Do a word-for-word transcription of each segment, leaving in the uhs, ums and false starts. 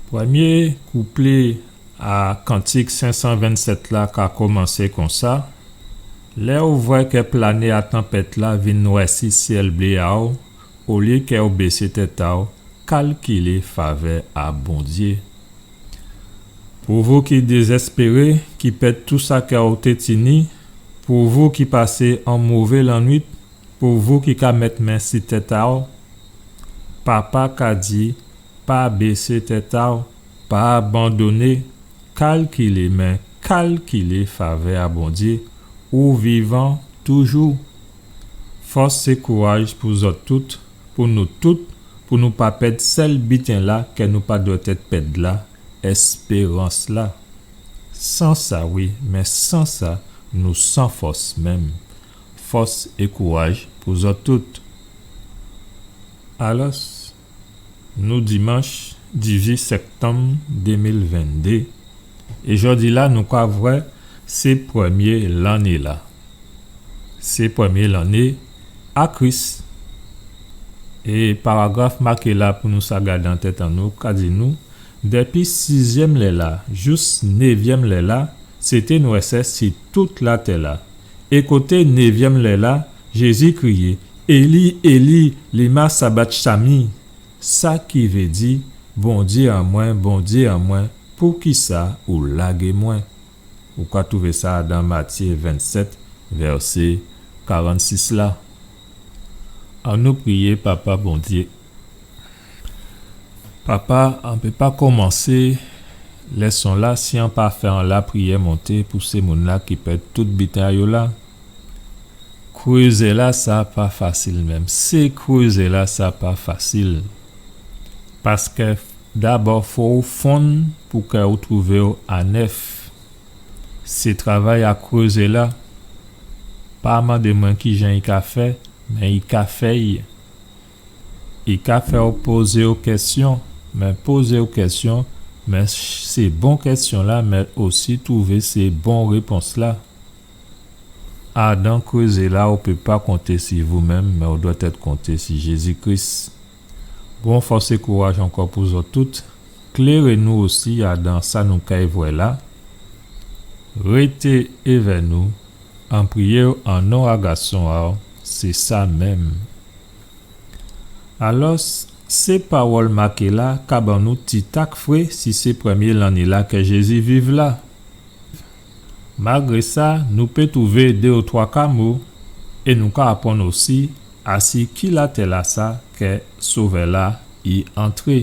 Prèmyé kouplé a kantik senk san vennsèt la ka komansé konsa : Lè ou vwè kè plané a tanpèt la vin nwèsi syèl blé a'w, olyé kè ou bésé tèt a'w, kalkilé favè a Bondyé. Pou vou ki dézèspéré, ki pèd tou sa kè ou té tini, pou vou ki pasé on mové lannwit, pou vou ki ka mèt men si tèt a'w, Papa ka di, pa bésé tèt a'w, pa abandoné, kalkilé, mé kalkilé favè a Bondyé, ou vivan toujou. Fòs é kouraj pou zòt tout, pou nou tout, pou nou pa pèd sèl biten la kè nou pa dwèt èt pèd la, èspérans la. San sa, wi, mé san sa, nou san fòs menm. Fòs é kouraj pou zòt tout. Alòs, nou dimanch dizuit sèktanm dé mil venndé, é jòdi la nou ka vwè sé prèmyé lanné la. Sé prèmyé lanné a Kris. É paragraf maké la pou nou sa gadé an tèt an nou, ka di nou, dépi sizyèm lè la jous névyèm lè la, sété nwèsè si tout latè la. É koté névyèm lè la, Jézi kriyé, Éli, Éli, lema sabakhtani ? Sa ki vé di, Bondyé an mwen, Bondyé an mwen, poukisa ou lagé mwen ? Ou ka twouvé sa dan Matyé vennsèt, vèsé karannsis la. Annou priyé Papa Bondyé. Papa, an pé pa komansé lèson la si an pa fè on lapriyè monté pou sé moun la ki pèd tout biten a yo la. Krézé la sa pa fasil menm. Sé krézé la sa pa fasil. Paskè dabò fo ou fonn pou kè ou twouvé'w a nèf. Sé travay a krézé la. Pa mandé mwen kijan i ka fè, mé i ka fè'y. I ka fè'w pozé'w kèsyon, mé pozé'w kèsyon, mé sé bon kèsyon la, mé osi twouvé sé bon répons la. Adan krézé la, ou pé pa konté si vou menm, mé ou dwèt èt konté si Jézi Kris. Bon fòs é kouraj ankò pou zòt tout. Kléré nou osi adan sa nou kay vwè la. Rété évè nou, an priyé'w an non a Gason a'w, sé sa menm. Alòs, sé pawòl maké la ka ban nou ti tak fré si sé prèmyé lanné la kè Jézi viv la. Malgré sa, nou pé twouvé dé ou twa ka mo, é nou ka aprann osi asi ki latè la sa kè Sovè la i antré.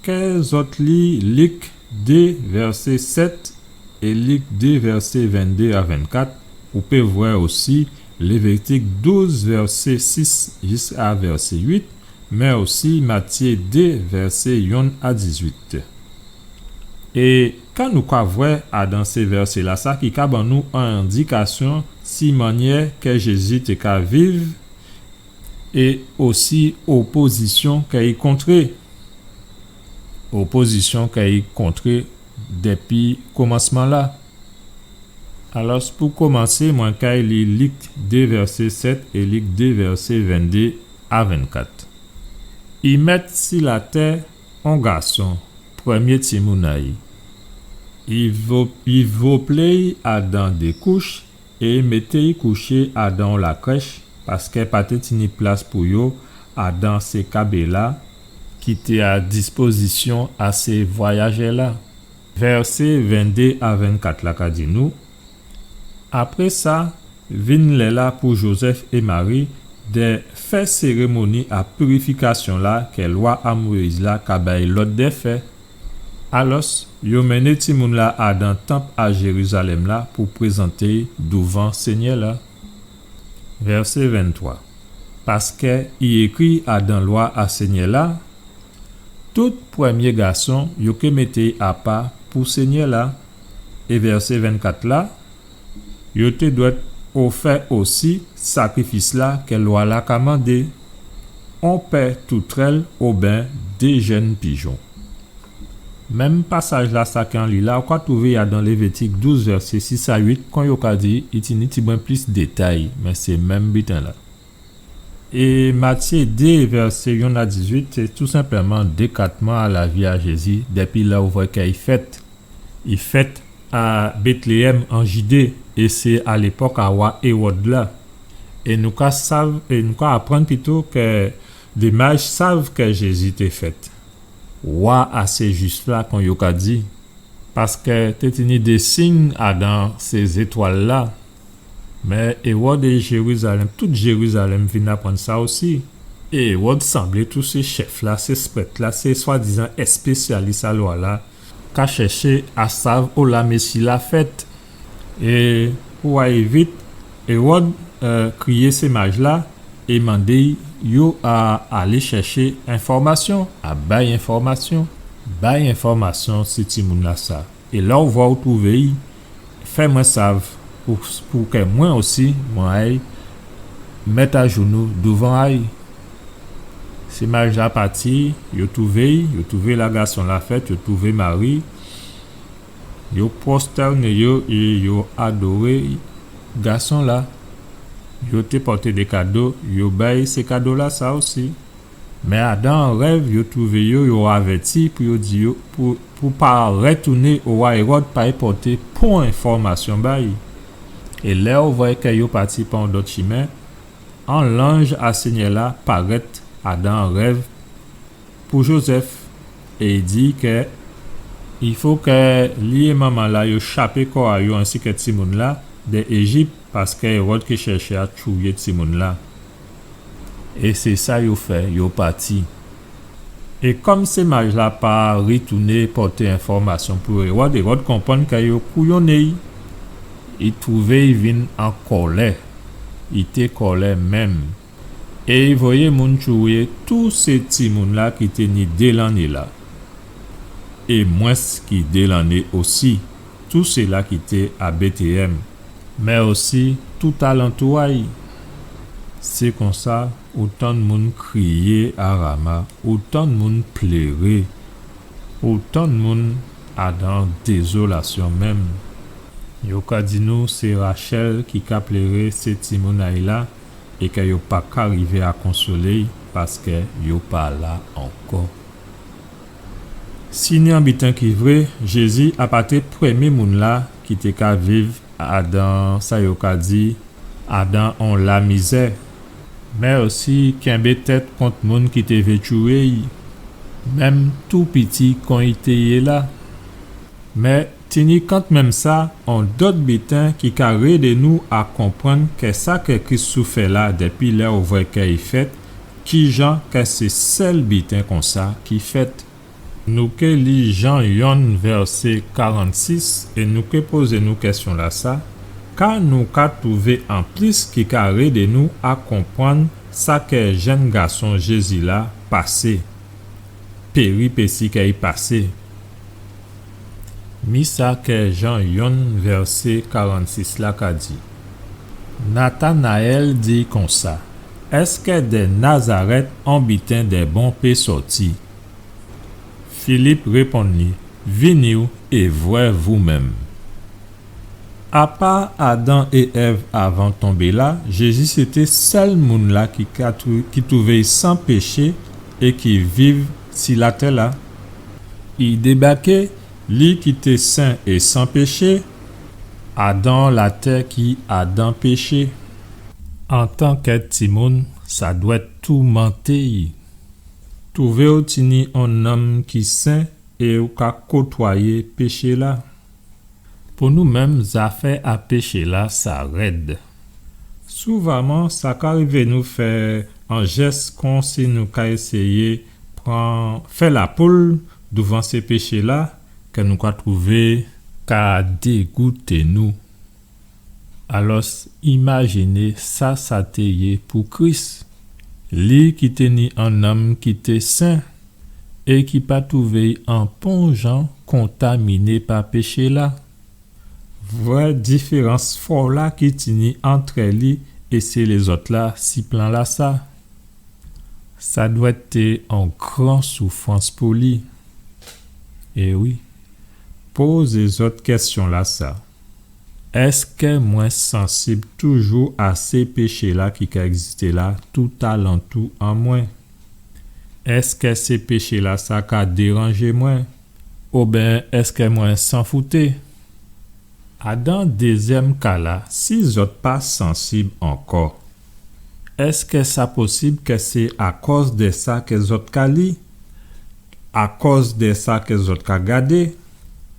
Kè zòt li Lik dé, vèsé sèt, é Lik dé, vèsé venndé a vennkat, ou pé vwè osi Lévitik douz, vèsé sis jiska vèsé uit, mé osi Matyé dé, vèsé yonn a dizuit. É kan nou ka vwè adan sé vèsé la sa ki ka ban nou on endikasyon si mannyè kè Jézi té ka viv, é osi opozisyon kè i kontré. Opozisyon kè i kontré dépi komansman la. Alòs, pou komansé, mwen kay li Lik dé vèsé sèt é Lik dé vèsé venndé a vennkat. I mèt si latè on gason, prèmyé timoun a'y. I vo-, i voplé'y adan dé kouch, é mété'y kouché adan on lakrèch, paskè pa té tini plas pou yo adan sé kabé la ki té a dispozisyon a sé vwayajè la. Vèsé venndé a vennkat la ka di nou, apré sa, vin lè la pou Jozèf é Mari dè fè sérémoni a pirifikasyon la kè lwa a Moyiz la ka bay lòd dè fè. Alòs, yo mennen timoun la adan tanp a Jérizalèm la pou prézanté'y douvan Sényè la. Vèsé venntwa. Paskè i ékri adan lwa a Sényè la, tout prèmyé gason yo ké mété'y apa pou Sényè la. É vèsé vennkat la, yo té dwèt ofè osi sakrifis la kè lwa la ka mandé, on pè toutrèl oben dé jenn pijon. Menm pasaj la sa kè an li la, ou ka twouvé adan Lévitik douz, vèsé sis a uit, kon yo ka di, i tini tibwen plis détay, mé sé menm biten la. É Matyé dé, vèsé yonn a dizuit, sé tou senpleman dékatman a lavi a Jézi, dépi lè ou vwè kè i fèt. I fèt a Bétléèm an Jidé, é sé a lépòk a wa Éwòd la. É nou ka sav, é nou ka aprann pito kè dé maj sav kè Jézi té fèt. Wa a sé Jwif la, kon yo ka di, paskè té tini dé sign adan sé zétwal la. Mé Éwòd é Jérizalèm, tout Jérizalèm vin aprann sa osi. É Éwòd sanblé tout sé chèf la, sé prèt la, sé swadizan èspésyalis a lwa la, ka chèché a sav ola Mési la fèt. É pou alé vit, Éwòd, euh, kriyé sé maj la é mandé yo a alé chèché enfòmasyon, a bay enfòmasyon, bay enfòmasyon si timoun la sa. É lè ou vwè ou twouvé i, fè mwen sav pou, pou kè mwen osi, mwen ay mèt ajounou douvan ay. Sé maj la pati, yo twouvé i, yo twouvé la gason la fèt, yo twouvé Mari, yo pwostèné yo é yo adoré gason la. Yo té pòté dé kado, yo bay sé kado la sa osi. Mé adan an rèv, yo twouvé yo, yo avèti pou yo di yo, pou, pou pa rètouné owa Éwòd, pa pòté pon enfòmasyon bay. É lè ou vwè kè yo pati pa on dòt chimen, an lanj a Sényè la parèt adan an rèv pou Jozèf, é i di kè i fo kè li é manman la yo chapé kò a yo ansi kè timoun la dè Éjip, paskè Éwòd ké chèché a tchouyé timoun la. É sé sa yo fè, yo pati. É kòm sé maj la pa ritouné pòté enfòmasyon pou Éwòd, Éwòd konprann kè yo kouyonné i. I twouvé i vin an kòlè. I té kòlè menm. É i voyé moun tchouyé tout sé timoun la ki té ni dé lanné la. É mwens ki dé lanné osi, tout sila ki té a Bétléèm, mé osi tout alantou a'y. Sé konsa, ou tann moun kriyé a Rama, ou tann moun pléré, ou tann moun adan dézolasyon menm. Yo ka di nou sé Rachèl ki ka pléré sé timoun a'y la, é kè yo pa ka rivé a konsolé'y paskè yo pa la ankò. Si ni on biten ki vré, Jézi a pa té prèmyé moun la ki té ka viv adan sa yo ka di adan on lamizè, mé osi kenbé tèt kont moun ki té vé tchouyé'y, menm tou piti kon i té yé la. Mé tini kantmenm sa, on dòt biten ki ka rédé nou a konprann kè sa kè Kris soufè la dépi lè ou vwè kè i fèt, kijan kè sé sèl biten konsa ki fèt. Nou ké li Jan yonn vèsé karannsis é nou ké pozé nou kèsyon lasa, ka nou ka twouvé anplis ki ka rédé nou a konprann sa kè jenn gason Jézi la pasé, péripési kè i pasé. Mi sa kè Jan yonn vèsé karannsis la ka di. Natanayèl di konsa, èskè dè Nazarèt on biten dè bon pé sòti? Filip réponn li, vini é vwè voumenm. Apa Adan é Èv avan tonbé la, Jézi sété sèl moun la ki ka twou-, ki twouvé'y san péché é ki viv si latè la. I débaké, li ki té sen é san péché, adan latè ki adan péché. Antankè timoun, sa dwèt toumanté'y. Twouvé'w tini on nanm ki sen é ou ka kotwayé péché la. Pou nou menm, zafè a péché la, sa rèd. Souvaman, sa ka rivé nou fè on jès konsi nou ka éséyé pran, fè lapoul douvan sé péché la, kè nou ka twouvé ka dégouté nou. Alòs, imajiné sa sa té yé pou Kris, li ki té ni on nanm ki té sen é ki pa twouvé'y an pon jan kontaminé pa péché la. Vwè diférans fò la ki tini antrè li é sé lézòt la si plan lasa. Sa dwèt té on gran soufrans pou li. É wi, pozé zòt kèsyon lasa. Èskè mwen sansib toujou a sé péché-la ki ka ègzisté la toutalantou an mwen? Èskè sé péché-la sa ka déranjé mwen? Oben èskè mwen sanfouté? Adan dézyèm ka-la, si zòt pa sansib ankò, èskè sa posib kè sé akòz dè sa kè zòt ka li, akòz dè sa kè zòt ka gadé,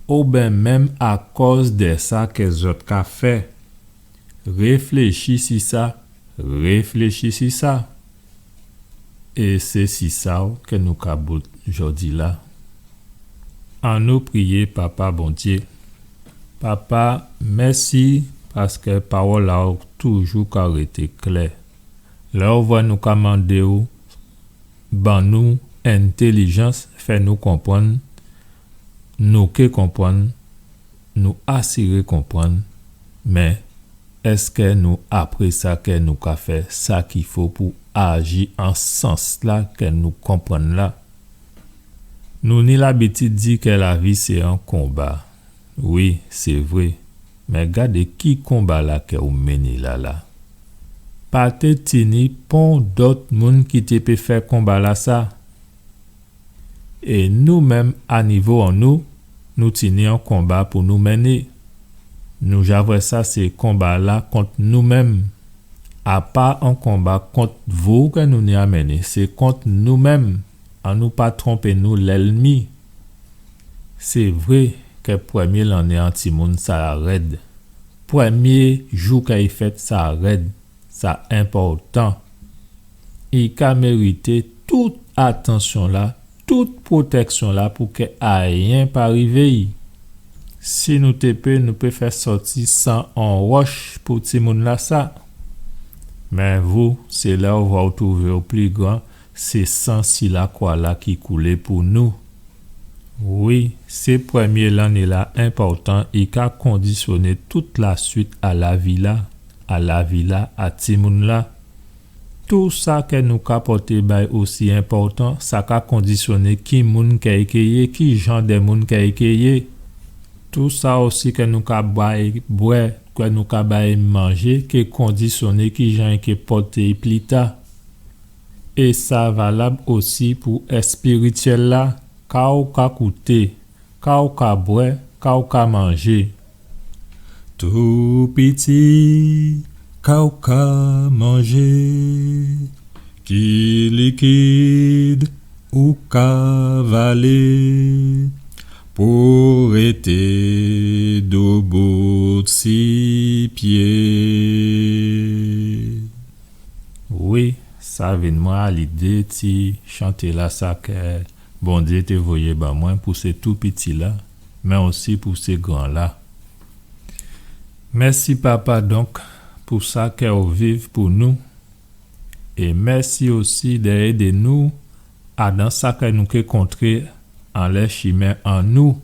oben menm akòz dè sa kè zòt ka fè? Réfléchi si sa, réfléchi si sa. É sé si sa kè nou ka bout jòdi-la. Annou priyé Papa Bondyé. Papa, mèsi paskè pawòl a'w toujou ka rété klè. Lè ou vwè nou ka mandé'w, ban nou entèlijans, fè nou konprann, nou ké konprann, nou asiré konprann, mé èskè nou, apré sa, kè nou ka fè sa ki fo pou aji an sans-la kè nou konprann la? Nou ni labitid di kè lavi sé on konba. Wi, sé vré. Mé gadé ki konba-la kè ou mennen la la. Pa té tini pon dòt moun ki té pé fè konba-la sa. É nou menm, a nivo an nou, nou tini on konba pou nou mennen. Nou ja vwè sa, sé konba-la kont nou menm. A pa on konba kont vou kè nou ni a mennen, sé kont nou menm. Annou pa twonpé nou lèlmi. Sé vré kè prèmyé lanné an timoun sa rèd. Prèmyé jou kè i fèt sa rèd, sa enpòtan. I ka mérité tout atansyon-la, tout pwotèksyon-la pou kè ayen pa rivé'y. Si nou té pé, nou pé fè sòti san on wòch pou timoun-la sa. Mé vou, sé lè ou vwè ou twouvé'w pli gran, sé san si lakwa-la ki koulé pou nou. Wi, sé prèmyé lanné-la enpòtan, i ka kondisyoné tout laswit a lavi-la, a lavi-la a timoun-la. Tou sa kè nou ka pòté ba'y osi enpòtan, sa ka kondisyoné ki moun kè i ké yé, ki jan dè moun kè i ké yé. Tou sa osi kè nou ka ba'y bwè, kè nou ka ba'y manjé, ké kondisyoné ki jan i ké pòté'y pli ta. É sa valab osi pou èspirityèl-la, ka ou ka kouté, ka ou ka bwè, ka ou ka manjé. Tou piti, ka ou ka manjé, ki likid ou ka valé, pou rété doubout si pyé. Wi, sa vin mwen a lidé ti chanté-la sa kè Bondyé té voyé ban mwen pou sé tou piti-la, mé osi pou sé gran-la. Mèsi, Papa, donk, pou sa kè ou viv pou nou. É mèsi osi dè édé nou adan sa kè nou ké kontré anlè chimen an nou.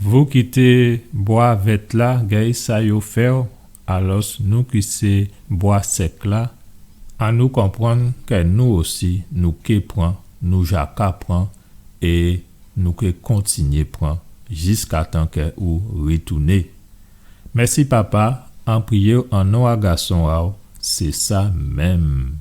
Vou ki té bwa vèt-la, gay sa yo fè'w, alòs nou ki sé bwa sèk-la, annou konprann kè nou osi, nou ké pran, nou ja ka pran, é nou ké kontinyé pran jiskatan kè ou ritouné. Mèsi, Papa, an priyé'w an non a Gason a'w, sé sa menm.